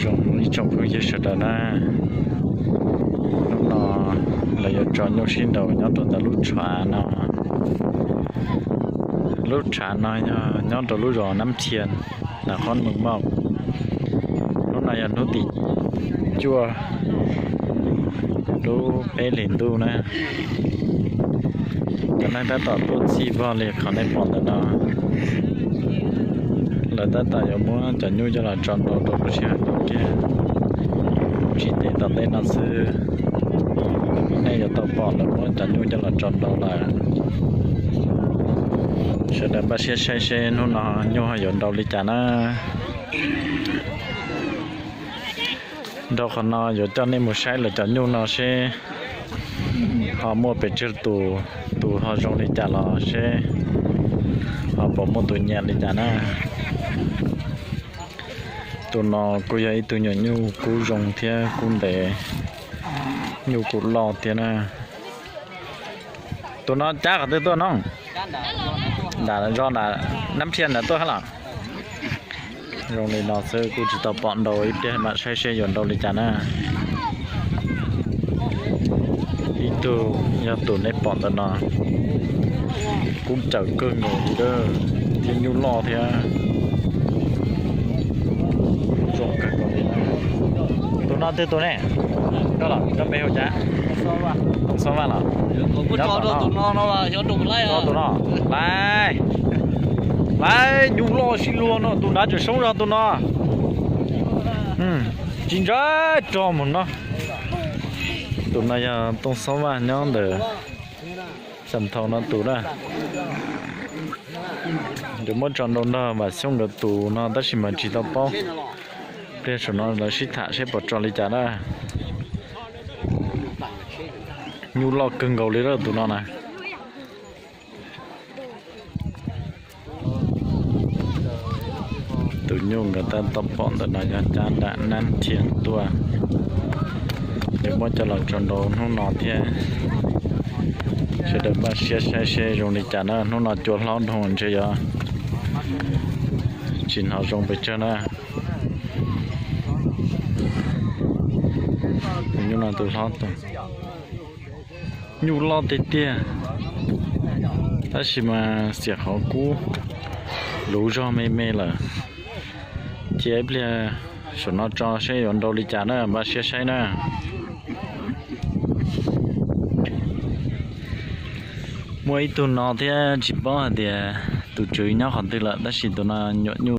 Zoo ib tsoom phooj ywg sawv daws na, hnub no lawv yuav tso nyuj sib nraus nyob rau ntawm lub tshav no. Lub tshav no yog nyob rau lub zos Nab Thia, Nab Qhob Meej Mauj. Hnub no yog hnub tim cuaj lub peb hlis ntuj na. Cov neeg tab tom tuaj txhij vog li qhov nej pom ntawm no. Lawv tab tom yuav muab cov nyuj coj los tso nraus rau lub sij hawm kiag. Tsis ntev tom ntej no xwb, nej yuav tau pom lawv muab cov nyuj coj los tso nraus lawm. Sawv daws npaj siab saib seb hnub no nyuj ho yuav nraus li cas na. Dhau qhov no yuav coj nej mus saib lawv cov nyuj no seb ho muaj pes tsawg tus, tus ho zoo li cas los seb ho puas muaj tus nyiam li cas na. Tus no kuj yog ib tug nyuam nyuj kub zoo thiab kub ntev, nyuj kuj loj thiab na. Tus no cab qhov twg tuaj no? Nram zos nram Nab Thia nram tuaj hab los? Zoo li no xwb kuj tsis tau pom nraus, ib pliag mam saib seb yuav nraus li cas na. Ib tug yog tus nej pom ntawm no, kub cawm kawg nkaus li, thiab nyuj loj thiab. Zoo kawg nkaus li. Tus no twg tus ne? Koj los, koj npe hu cas? Tooj Xab Vaj los? Nyob tom no. Tus no, lais, lais, nyuj loj sib luag no, tus nrad tseem soob zog tus no. Tsis ntshai rog mus no. Tus no yog Tooj Xab Vaj nyob ntawm Xam Thau no tus na. Yuav muab tso nraus nrog Vam Xyooj nkawd tus no tab sis mas tsis tau paub. Pliag saum no lawv sib tham seb puas tso li cas na. Nyuj loj kawg nkaus li lawm tus no na. Tus nyuj nkawd tab tom pom ntawm no yog cab nram Nab Thia tuaj. Yuav muab coj los tso nraus hnub no thiab. Sawv daws npaj siab saib seb zoo li cas na, hnub no cua hlob dhau ntshe yuav tsis hnov zoo pes tsawg na. Tus nyuj no tus hlob tus, nyuj loj tiag tiag, tab sis mas xiam qhov kub luv zog me me lawm. Cia ib pliag saum no tso seb yuav nraus li cas na, npaj siab saib na. Muaj ib tug no thiab tsis paub hais tias tus tswv nyob qhov twg lawm, tab sis tus no nyuam nyuj